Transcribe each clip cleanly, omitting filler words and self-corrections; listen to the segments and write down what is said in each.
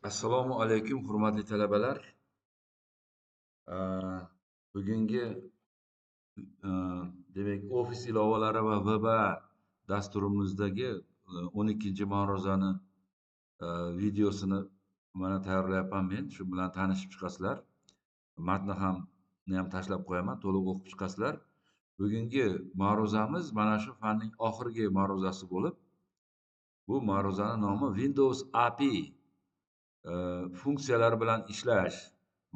Assalomu alaykum, hurmatli talabalar. Bugungi demak, Office ilovalari va VBA dasturimizdagi 12-ma'ruzani videosini mana tayyorlayapman men. Shu bilan tanishib chiqasizlar. Matni ham tashlab qo'yaman, to'liq o'qib chiqasizlar. Bugungi ma'ruzamiz mana shu fanning oxirgi ma'ruzasi bo'lib, bu ma'ruzani nomi Windows API funksiyalari bilan ishlash,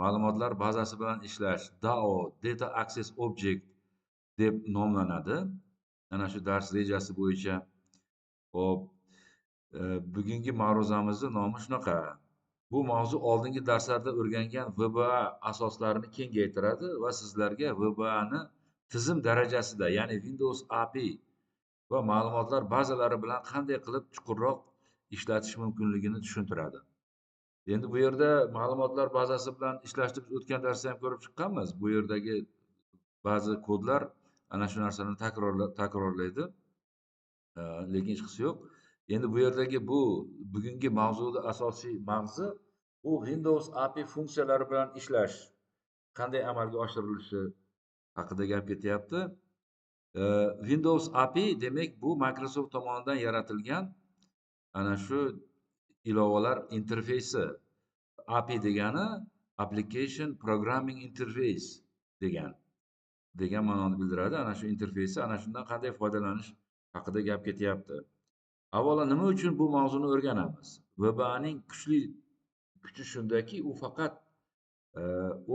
ma'lumotlar bazasi bilan ishlash, DAO, Data Access Object deb nomlanadi. Ana shu dars rejasi bo'yicha. Xo'p, bugungi ma'ruzamizning nomi shunaqa. Bu mavzu oldingi darslarda o'rgangan VBA asoslarini kengaytiradi va sizlarga VBAni tizim darajasida, ya'ni Windows API va ma'lumotlar bazalari bilan qanday qilib chuqurroq ishlatish mumkinligini tushuntiradi. Endi bu yerda ma'lumotlar bazasi bilan ishlashni biz o'tgan darsda ham ko'rib chiqqanmiz. Bu yerdagi ba'zi kodlar ana shu narsani takrorlaydi. Lekin hech qisi yo'q. Endi bu yerdagi bu bugungi mavzuda asosiy mavzu bu Windows API funksiyalari bilan ishlash qanday amalga oshirilishi haqida gap ketyapti. Windows API demak bu Microsoft tomonidan yaratilgan ana shu ilovalar interfeysi. API degani Application Programming Interface degan ma'noni bildiradi. Ana shu interfeysi, ana shundan qanday foydalanish haqida gap ketyapti. Avvalo nima uchun bu mavzuni o'rganamiz? VBAning kuchi shundaki, u faqat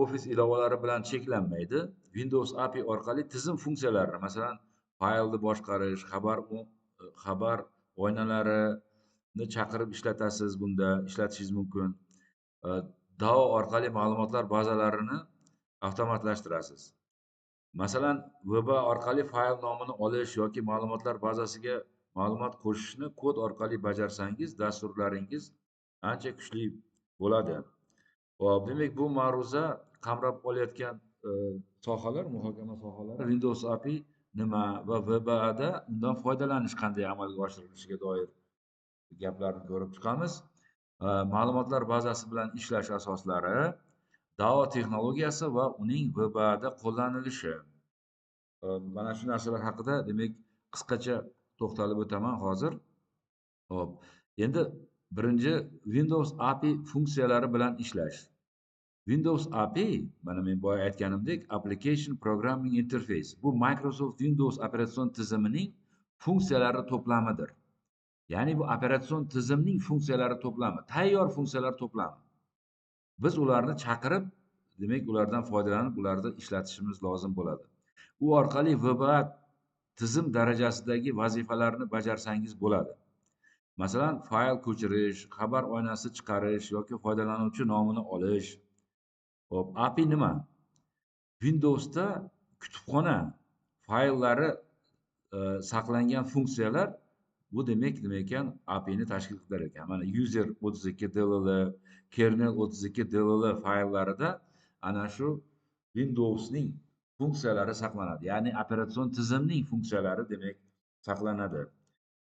Office ilovalari bilan cheklanmaydi. Windows API orqali tizim funksiyalarini, masalan, faylni boshqarish, xabar oynalarini chaqirib ishlatasiz, bunda ishlatishingiz mumkin. DAO orqali ma'lumotlar bazalarini avtomatlashtirasiz. Masalan, VBA orqali fayl nomini olish yoki ma'lumotlar bazasiga ma'lumot qo'shishni kod orqali bajarsangiz, dasturlaringiz ancha kuchli bo'ladi. Xo'p, demak, bu ma'ruza qamrab olayotgan sohalar, muhokama sohalari Windows API nima va VBAda undan foydalanish qanday amalga oshirilishiga doir gaplarni ko'rib chiqamiz. Ma'lumotlar bazasi bilan ishlash asoslari, DAO texnologiyasi va uning VBAda qo'llanilishi. Mana shu narsalar haqida demak qisqacha to'xtalib o'taman hozir. Xo'p, endi birinchi Windows API funksiyalari bilan ishlash. Windows API, mana men boya aytganimdek, Application Programming Interface. Bu Microsoft Windows operatsion tizimining funksiyalari to'plamidir. Ya'ni bu operatsion tizimning funksiyalari to'plami, tayyor funksiyalar to'plami. Biz ularni chaqirib, demak, ulardan foydalanib, ularni ishlatishimiz lozim bo'ladi. U orqali VBA tizim darajasidagi vazifalarni bajarsangiz bo'ladi. Masalan, fayl ko'chirish, xabar oynasi chiqarish yoki foydalanuvchi nomini olish. Xo'p, API nima? Windowsda kutubxona fayllari saqlangan funksiyalar, bu demak nima ekan? APIni tashkil qilar ekan. Mana user 32 dll, kernel 32 dll fayllarida ana shu Windowsning funksiyalari saqlanadi. Ya'ni operatsion tizimning funksiyalari demak saqlanadi.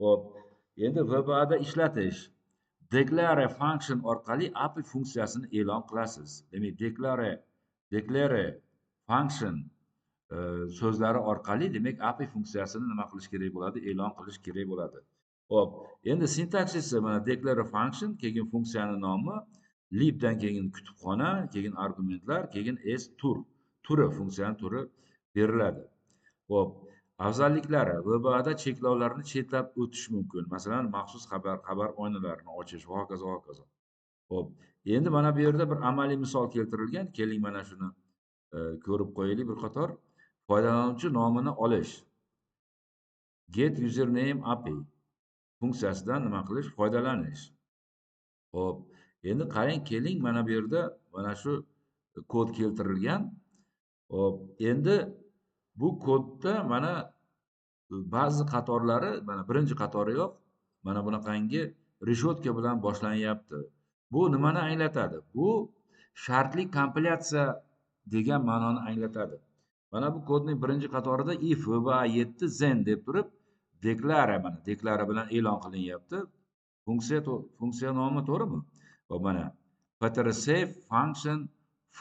Xo'p, endi VBAda ishlatish. Declare function orqali API funksiyasini e'lon qilasiz. Demak, declare function so'zlari orqali demak API funksiyasini nima qilish kerak bo'ladi? E'lon qilish kerak bo'ladi. Xo'p, endi sintaksisi mana declare function, keyin funksiyani nomi, libdan keyin kutubxona, keyin argumentlar, keyin s tur, turi, funksiyaning turi beriladi. Xo'p, afzalliklari: VBAda cheklovlarni chetlab o'tish mumkin. Masalan, maxsus xabar oynalarini ochish va hokazo hokazo. Xo'p, endi mana bu yerda bir amaliy misol keltirilgan. Keling mana shuni ko'rib qo'yaylik bir qator. Foydalanuvchi nomini olish. Get username API funksiyasidan nima qilish? Foydalanish. Xo'p, endi qarang, keling mana bu yerda mana shu kod keltirilgan. Xo'p, endi bu kodda mana ba'zi qatorlari, mana birinchi qatori yo'q, mana bunaqangi reshotka bilan boshlanyapti. Bu nimani anglatadi? Bu shartli kompilyatsiya degan ma'noni anglatadi. Mana bu kodning birinchi qatorida if VBA 7 then deb turib declare, mana declare bilan e'lon qilinyapti. Funksiya nomi, to'g'rimi? Va mana ptr save function f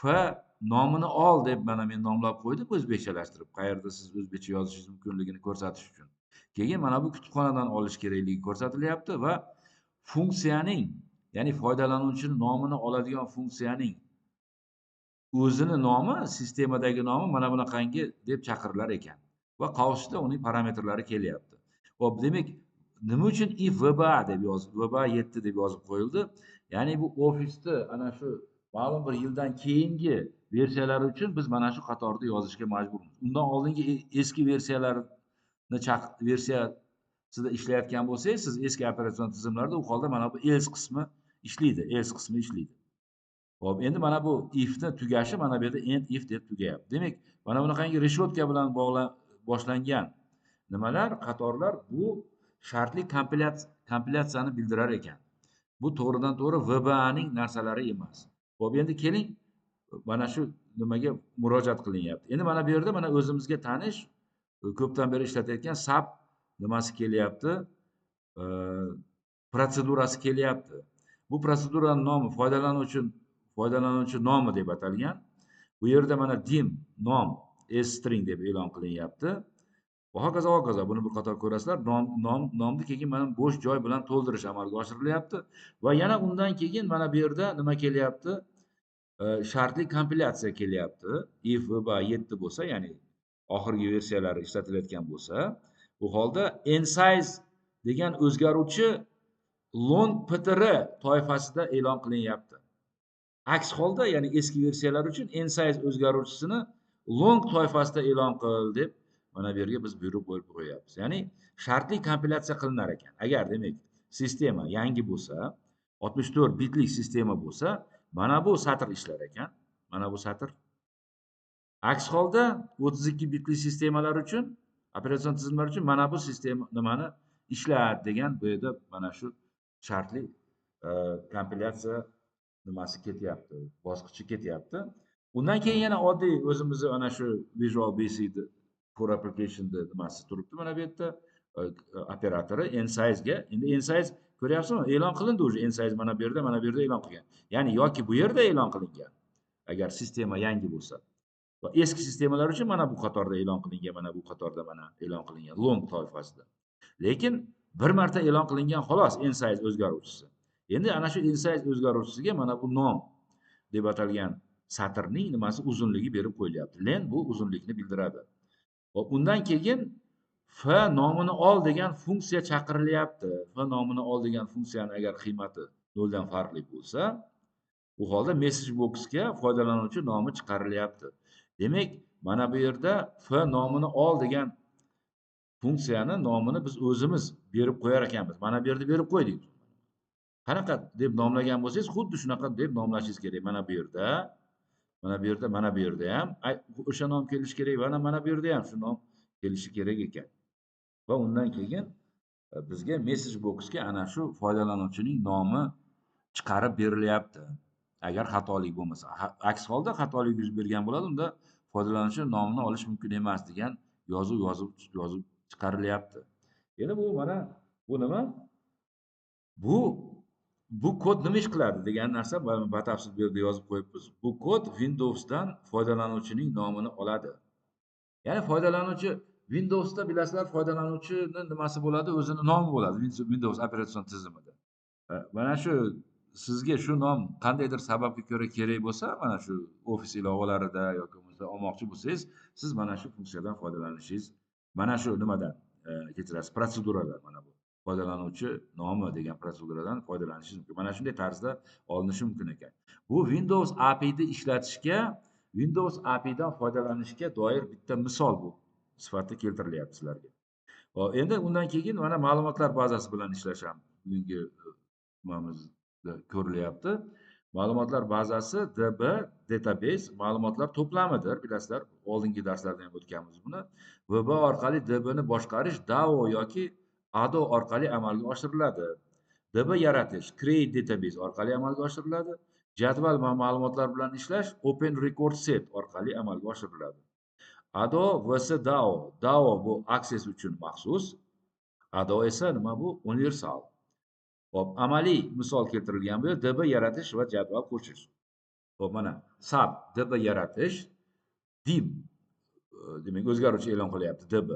nomini ol deb mana men nomlab qo'ydim o'zbekchalashtirib, qayerda siz o'zbekcha yozishingiz mumkinligini ko'rsatish uchun. Keyin mana bu kutubxonadan olish kerakligi ko'rsatilyapti va funksiyaning, ya'ni foydalanuvchining nomini oladigan funksiyaning o'zini nomi, sistemadagi nomi mana bunaqangi deb chaqirilar ekan va qavsda uning parametrlari kelyapti. Xo'p, demak, nima uchun if VBA deb yozib, VBA 7 deb yozib qo'yildi? Ya'ni bu Office'ni ana shu ma'lum bir yildan keyingi versiyalari uchun biz mana shu qatorda yozishga majburmiz. Undan oldingi eski versiyalarni versiyasida ishlayotgan bo'lsangiz, siz eski operatsion tizimlarda u holda mana bu else qismi ishlaydi, else qismi ishlaydi. Xo'p, endi mana bu ifni tugashi mana bu yerda end if deb tugayapti. Demak, mana bunaqangi reshotka bilan boshlangan nimalar, qatorlar bu shartli kompilyatsiyani bildirar ekan. Bu to'g'ridan to'g'ri VBAning narsalari emas. Xo'p, endi keling mana shu nimaga murojaat qilinyapti. Endi mana bu yerda mana o'zimizga tanish, ko'pdan beri ishlatayotgan SAP nimasi kelyapti? Protsedurasi kelyapti. Bu protseduraning nomi foydalanuvchi nomi deb atalgan. Bu yerda mana dim nom string deb e'lon qilinyapti. Va hokazo hokazo buni bir qator ko'rasizlar. Nomni keyin mana bo'sh joy bilan to'ldirish amalga oshirilyapti va yana undan keyin mana bu yerda nima kelyapti? Shartli kompilyatsiya kelyapti. If VBA 7 bo'lsa, ya'ni oxirgi versiyalari ishlatilayotgan bo'lsa, bu holda nsize degan o'zgaruvchi long ptr toifasida e'lon qilinyapti. Aks holda, ya'ni eski versiyalar uchun nsize o'zgaruvchisini long toifasida e'lon qil deb mana bu yerga biz buyruq qo'yib qo'yapmiz. Ya'ni shartli kompilyatsiya qilinar ekan. Agar demak sistema yangi bo'lsa, 64 bitlik sistema bo'lsa, mana bu satr ishlar ekan. Mana bu satr. Aks holda 32 bitli sistemalar uchun, operatsion tizimlar uchun mana bu sistema nimani ishlat degan bu yerda mana shu shartli kompilyatsiya nimasi ketyapti, bosqichi ketyapti. Undan keyin yana oddiy o'zimizni ana shu Visual Basic for Application'da nimasi turibdi mana bu yerda operatori nsize'ga. Endi nsize ko'ryapsizmi? E'lon qilindi уже nsize mana bu yerda, mana bu yerda e'lon qilgan. Ya'ni yoki bu yerda e'lon qilingan. Agar sistema yangi bo'lsa. Va eski sistemalar uchun mana bu qatorda e'lon qilingan, mana bu qatorda mana e'lon qilingan long toifasida. Lekin bir marta e'lon qilingan xolos nsize o'zgaruvchisi. Endi ana shu nsize o'zgaruvchisiga mana bu nom deb atalgan satrning nimasi uzunligi berib qo'yilyapti. Len bu uzunlikni bildiradi. Va undan keyin f nomini ol degan funksiya chaqirilyapti. F nomini ol degan funksiyani agar qiymati 0 dan farqli bo'lsa, u holda message boxga foydalanuvchi nomi chiqarilyapti. Demak, mana bu yerda f nomini ol degan funksiyani nomini biz o'zimiz berib qo'yar ekanmiz. Mana bu yerda berib qo'ydik. Qanaqa deb nomlagan bo'lsangiz, xuddi shunaqa deb nomlashingiz kerak. Mana bu yerda, mana bu yerda, mana bu yerda ham o'sha nom kelishi kerak va mana bu yerda ham shu nom kelishi kerak ekan. Va undan keyin bizga message boxga ana shu foydalanuvchining nomi chiqarib berilyapti. Agar xatolik bo'lmasa, aks holda xatolik yuz bergan bo'ladi, unda foydalanuvchi nomini olish mumkin emas degan yozuv yozib chiqarilyapti. Endi bu mana bu nima? Bu kod nima ish qiladi degan narsa batafsil bu yerda yozib qo'yibmiz. Bu kod Windows'dan foydalanuvchining nomini oladi. Ya'ni foydalanuvchi Windows'da bilasizlar, foydalanuvchining nimasi bo'ladi? O'zini nomi bo'ladi Windows operatsion tizimida. Mana shu sizga shu nom qandaydir sababga ko'ra kerak bo'lsa, mana shu Office ilovalarida yoki bo'lmasa olmoqchi bo'lsangiz, siz mana shu funksiyadan foydalanishingiz, mana shu nimadan kechirasiz, protseduralar mana bu foydalanuvchi nomi degan protseduradan foydalanishingiz mumkin. Mana shunday tarzda olinishi mumkin ekan. Bu Windows API'ni ishlatishga, Windows API'dan foydalanishga doir bitta misol bu sifatida keltirilyapti sizlarga. Hop, endi undan keyin mana ma'lumotlar bazasi bilan ishlash ham bugungi nimamizda ko'rilyapti. Ma'lumotlar bazasi DB database ma'lumotlar to'plamidir. Bilasizlar, oldingi darslarda ham o'tganmiz buni. VBA orqali DB ni boshqarish DAO yoki ADO orqali amalga oshiriladi. DB yaratish create database orqali amalga oshiriladi. Jadval va ma'lumotlar bilan ishlash open record set orqali amalga oshiriladi. ADO vs DAO. DAO bu Access uchun maxsus. ADO esa nima bu? Universal. Xo'p, amaliy misol keltirilgan bu yerda DB yaratish va jadval qo'shish. Xo'p, mana sub DB yaratish, dim demak o'zgaruvchi e'lon qilyapti DB.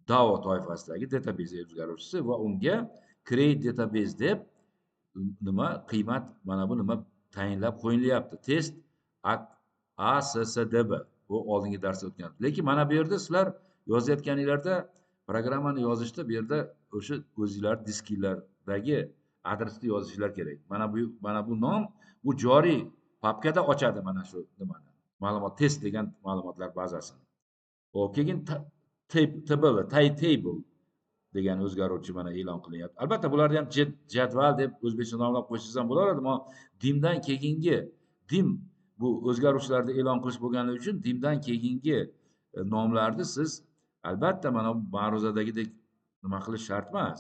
DAO toifasidagi database o'zgaruvchisi va unga create database deb nima qiymat mana bu nima tayinlab qo'yilyapti. Test ASSDB, bu oldingi darsda o'tgan. Lekin mana bu yerda sizlar yozayotganinglarda programmani yozishda bu yerda o'sha o'zinglar disklardagi adresni yozishinglar kerak. Mana bu nom bu joriy papkada ochadi mana shu nimani. Ma'lumot test degan ma'lumotlar bazasini. Xo'p, keyin table, table degan o'zgaruvchi mana e'lon qilyapti. Albatta bularni ham jadval deb o'zbekcha nomlab qo'ysangiz ham bo'laveradi, ammo dimdan keyingi dim bu o'zgaruvchilarni e'lon qilish bo'lgani uchun dimdan keyingi nomlarni siz albatta mana bu ma'ruzadagidek nima qilish shart emas.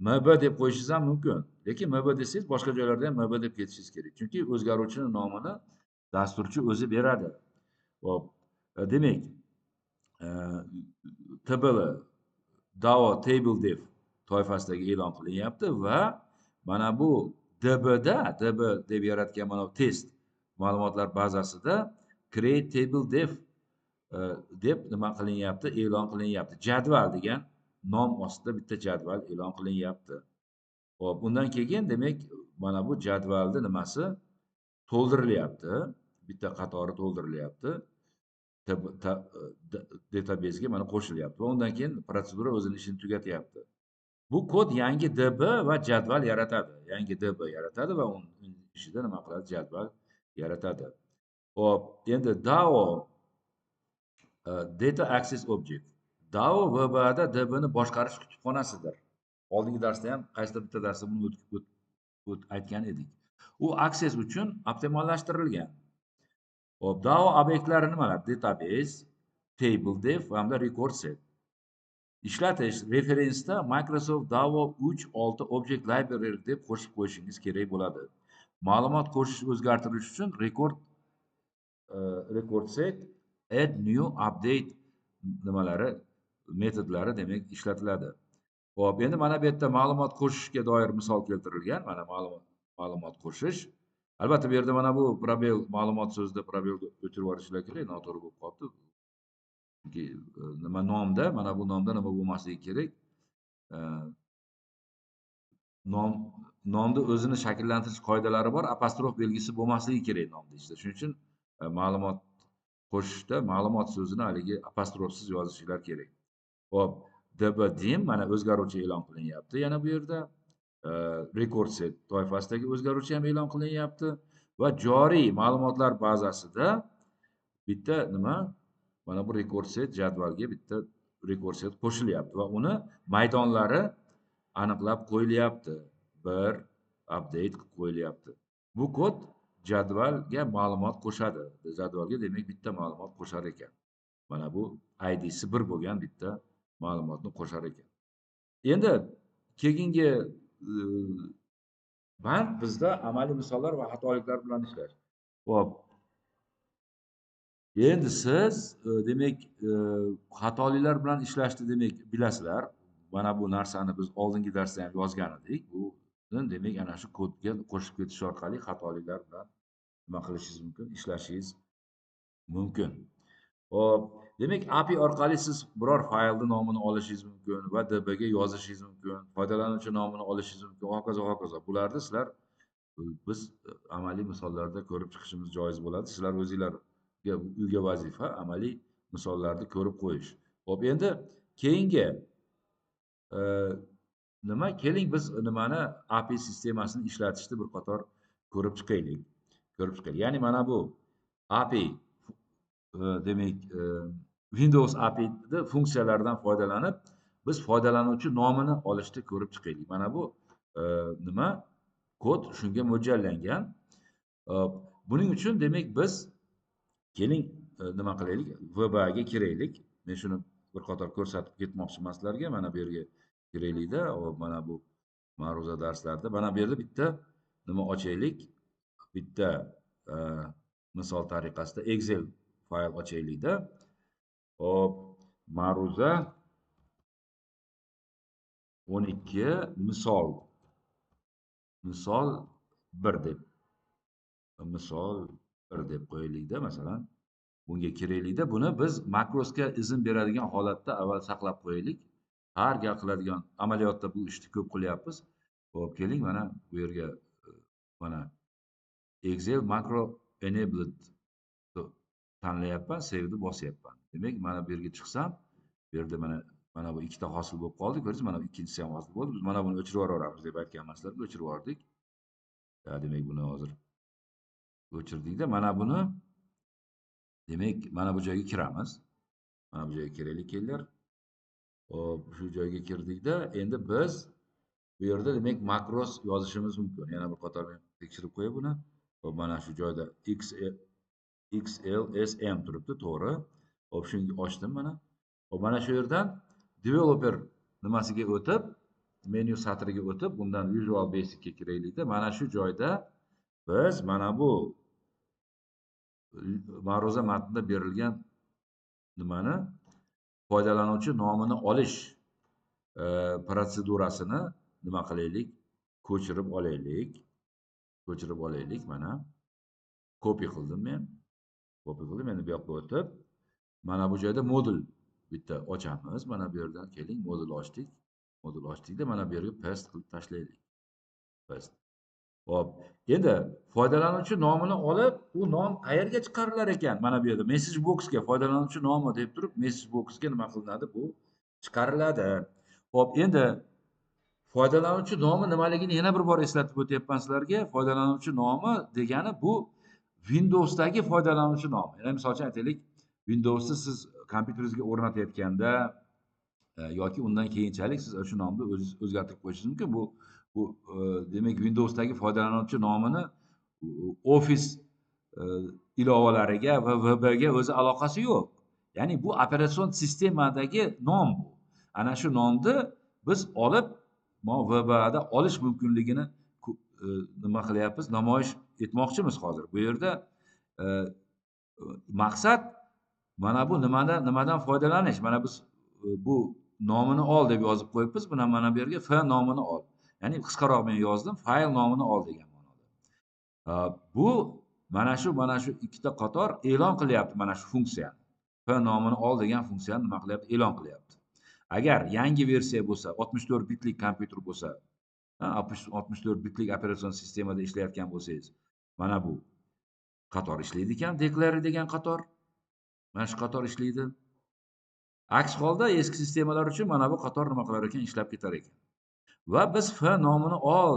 MB deb qo'yishingiz ham mumkin. Lekin MB desangiz boshqa joylarda ham MB deb ketishingiz kerak. Chunki o'zgaruvchining nomini dasturchi o'zi beradi. Xo'p, demak, table DAO table def toifasidagi e'lon qilyapti va mana bu DBda DB deb yaratgan mana bu test ma'lumotlar bazasida create table def deb nima qilinyapti, e'lon qilyapti. Jadval degan nom ostida bitta jadval e'lon qilyapti. Xo'p, undan keyin demak mana bu jadvalni nimasi to'ldirilyapti. Bitta qatori to'ldirilyapti. Databasega mana qo'shilyapti va undan keyin protsedura o'zini ishini tugatyapti. Bu kod yangi DB va jadval yaratadi. Yangi DB yaratadi va uning ichida nima qiladi? Jadval yaratadi. Xo'p, endi DAO Data Access Object. DAO VBAda DBni boshqarish kutubxonasidir. Oldingi darsda ham qaysidir bitta darsda buni aytgan edik. U Access uchun optimallashtirilgan. Xo'p, DAO obyektlari nimalar? Database, table def va hamda record set. Ishlatish referensda Microsoft DAO 3.6 Object Library deb qo'shib qo'yishingiz kerak bo'ladi. Ma'lumot qo'shish o'zgartirish uchun record set, add new, update nimalari, metodlari demak ishlatiladi. Xo'p, endi mana bu yerda ma'lumot qo'shishga doir misol keltirilgan. Mana ma'lumot qo'shish. Albatta bu yerda mana bu probel ma'lumot so'zida probelni o'chirib yuborishlar kerak, noto'g'ri bo'lib qolibdi. Chunki nima nomda, mana bu nomda nima bo'lmasligi kerak. Nomni o'zini shakllantirish qoidalari bor, apostrof belgisi bo'lmasligi kerak nomda ichida. Shuning uchun ma'lumot qo'shishda ma'lumot so'zini haligi apostrofsiz yozishlar kerak. Xo'p, db dim mana o'zgaruvchi e'lon qilinyapti yana bu yerda. Record set toifasidagi o'zgaruvchi ham e'lon qilinyapti va joriy ma'lumotlar bazasida bitta nima mana bu record set jadvalga bitta record set qo'shilyapti va uni maydonlari aniqlab qo'yilyapti. Bir update qilib qo'yilyapti. Bu kod jadvalga ma'lumot qo'shadi. Jadvalga demak bitta ma'lumot qo'shar ekan. Mana bu ID'si 1 bo'lgan bitta ma'lumotni qo'shar ekan. Endi keyingi band bizda amaliy misollar va xatoliklar bilan ishlash. Xo'p. Endi siz demak xatoliklar bilan ishlashni demak bilasizlar. Mana bu narsani biz oldingi darsda ham yozgan edik. Bu demak ana shu kodga qo'shib ketish orqali xatoliklar bilan nima qilishingiz mumkin, ishlashingiz mumkin. Xo'p, demak API orqali siz biror faylni nomini olishingiz mumkin va DB ga yozishingiz mumkin, foydalanuvchi nomini olishingiz mumkin, hokazo hokazo. Bularni sizlar biz amaliy misollarda ko'rib chiqishimiz joiz bo'ladi. Sizlar o'zingizlarga uyga vazifa amaliy misollarni ko'rib qo'yish. Xo'p, endi keyingi nima, keling biz nimani API sistemasini ishlatishni bir qator ko'rib chiqaylik. Ko'rib chiqaylik. Ya'ni mana bu API demak Windows API'ni funksiyalaridan foydalanib biz foydalanuvchi nomini olishni ko'rib chiqaylik. Mana bu nima kod shunga mo'ljallangan. Buning uchun demak biz keling nima qilaylik? VBAga kiraylik. Men shuni bir qator ko'rsatib ketmoqchiman sizlarga. Mana bu yerga kiraylikda, mana bu ma'ruza darslarida mana bu yerda bitta nima ochaylik? Bitta misol tariqasida Excel fayl ochaylikda. Hop, ma'ruza 12 misol Misol 1 deb. Misol 1 deb qo'yaylikda, masalan, bunga kiraylikda, buni biz makrosga izn beradigan holatda avval saqlab qo'yaylik. Har gal qiladigan amaliyotda bu ishni ko'p qilyapmiz. Xo'p, keling mana bu yerga mana Excel macro enabled tanlayapman, save'ni bosyapman. Demak, mana bu yerga chiqsam, bu yerda mana bu ikkita hosil bo'lib qoldi. Ko'rdingiz, mana bu ikkinchisi ham hosil bo'ldi. Biz mana buni o'chirib yuboramiz deb aytganman sizlarga, o'chirib yubordik. Demak, buni hozir o'chirdikda, mana buni demak, mana bu joyga kiramiz. Mana bu joyga kiraylik, kelinglar. Xo'p, shu joyga kirdikda, endi biz bu yerda demak makros yozishimiz mumkin. Yana bir qator men tekshirib qo'yay buni. Xo'p, mana shu joyda XLSM turibdi, to'g'ri. Xo'p, shunga ochdim mana. Xo'p, mana shu yerdan developer nimasiga o'tib, menyu satriga o'tib, bundan Visual Basic'ga kiraylikda, mana shu joyda biz mana bu ma'ruza matnida berilgan nimani foydalanuvchi nomini olish protsedurasini nima qilaylik? Ko'chirib olaylik. Ko'chirib olaylik mana. Copy qildim men. Copy qildim. Endi bu yoqqa o'tib, mana bu joyda modul bitta ochamiz. Mana bu yerdan keling, modul ochdik. Modul ochdikda mana bu yerga paste qilib tashlaylik. Paste. Xo'p, endi foydalanuvchi nomini olib, u nom qayerga chiqarilar ekan? Mana bu yerda message boxga foydalanuvchi nomi deb turib, message boxga nima qilinadi? Bu chiqariladi. Xo'p, endi foydalanuvchi nomi nimaligini yana bir bor eslatib o'tyapman sizlarga. Foydalanuvchi nomi degani bu Windows'dagi foydalanuvchi nomi. Ya'ni misol uchun aytaylik, Windows'ni siz kompyuteringizga o'rnatayotganda yoki undan keyinchalik siz o'sha nomni o'zingiz o'zgartirib qo'yishingiz mumkin. Bu demak Windows'dagi foydalanuvchi nomini Office ilovalariga va VBga o'zi aloqasi yo'q. Ya'ni bu operatsion sistemadagi nom bu. Ana shu nomni biz olib VBAda olish mumkinligini nima qilyapmiz? Namoyish etmoqchimiz hozir. Bu yerda maqsad mana bu nimadan foydalanish. Mana biz bu nomini ol deb yozib qo'yibmiz. Buni mana bu yerga f nomini ol. Ya'ni qisqaroq men yozdim, fayl nomini ol degan ma'noda. Bu mana shu ikkita qator e'lon qilyapti mana shu funksiyani. F nomini ol degan funksiyani nima qilyapti? E'lon qilyapti. Agar yangi versiya bo'lsa, 64 bitlik kompyuter bo'lsa, 64 bitlik operatsion sistemada ishlayotgan bo'lsangiz, mana bu qator ishlaydi ekan, declare degan qator. Mana shu qator ishlaydi. Aks holda eski sistemalar uchun mana bu qator nima qilar ekan, ishlab ketar ekan. Va biz f nomini ol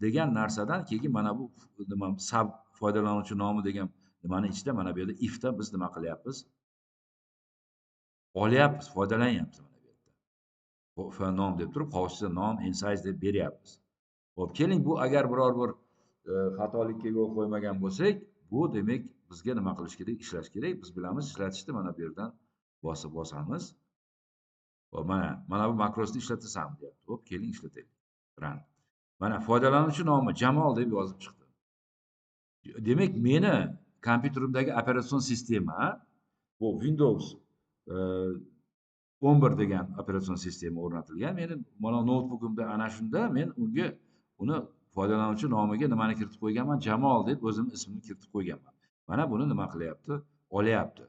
degan narsadan keyin mana bu nima sub foydalanuvchi nomi degan nimani ichida mana bu yerda ifda biz nima qilyapmiz? Olyapmiz, foydalanyapmiz mana bu yerda. F nom deb turib, qovushcha nom insize deb beryapmiz. Xo'p, keling bu agar biror bir xatolikka yo'l qo'ymagan bo'lsak, bu demak bizga nima qilish kerak? Ishlash kerak. Biz bilamiz, ishlatishni mana bu yerdan bosib bosamiz. Xo'p, mana bu makrosni ishlatasam deyapti. Xo'p, keling ishlataylik. Run. Mana foydalanuvchi nomi Jamol deb yozib chiqdi. Demak, meni kompyuterimdagi operatsion sistema bu Windows 11 degan operatsion sistema o'rnatilgan. Meni mana noutbukimda ana shunda men unga uni foydalanuvchi nomiga nimani kiritib qo'yganman? Jamol deb o'zimning ismimni kiritib qo'yganman. Mana buni nima qilyapti? Olyapti.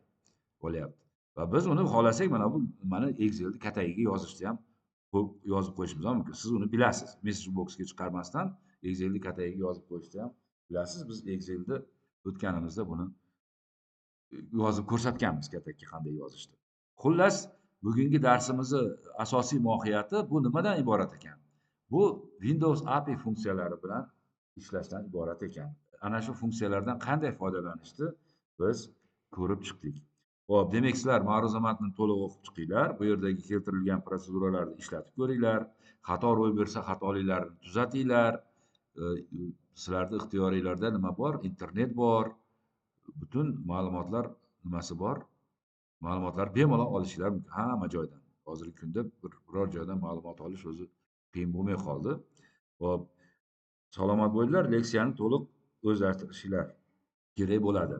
Olyapti. Va biz uni xohlasak mana bu nimani Excel'ni katagiga yozishni ham yozib qo'yishimiz ham mumkin. Siz uni bilasiz. Message boxga chiqarmasdan Excel'ni katagiga yozib qo'yishni ham bilasiz. Biz Excel'da o'tganimizda buni yozib ko'rsatganmiz katakka qanday yozishni. Xullas, bugungi darsimizni asosiy mohiyati bu nimadan iborat ekan? Bu Windows API funksiyalari bilan ishlashdan iborat ekan. Ana shu funksiyalardan qanday foydalanishni biz ko'rib chiqdik. Xo'p, demak sizlar ma'ruza matnini to'liq o'qib chiqinglar. Bu yerdagi keltirilgan proseduralarni ishlatib ko'ringlar. Xato ro'y bersa xatoliklarni tuzatinglar. Sizlarda ixtiyoriylarda nima bor? Internet bor. Butun ma'lumotlar nimasi bor? Ma'lumotlar bemalol olishinglar mumkin hamma joydan. Hozirgi kunda biror joydan ma'lumot olish o'zi qiyin bo'lmay qoldi. Xo'p, salomat bo'linglar, leksiyani to'liq o'zlashtirishinglar kerak bo'ladi.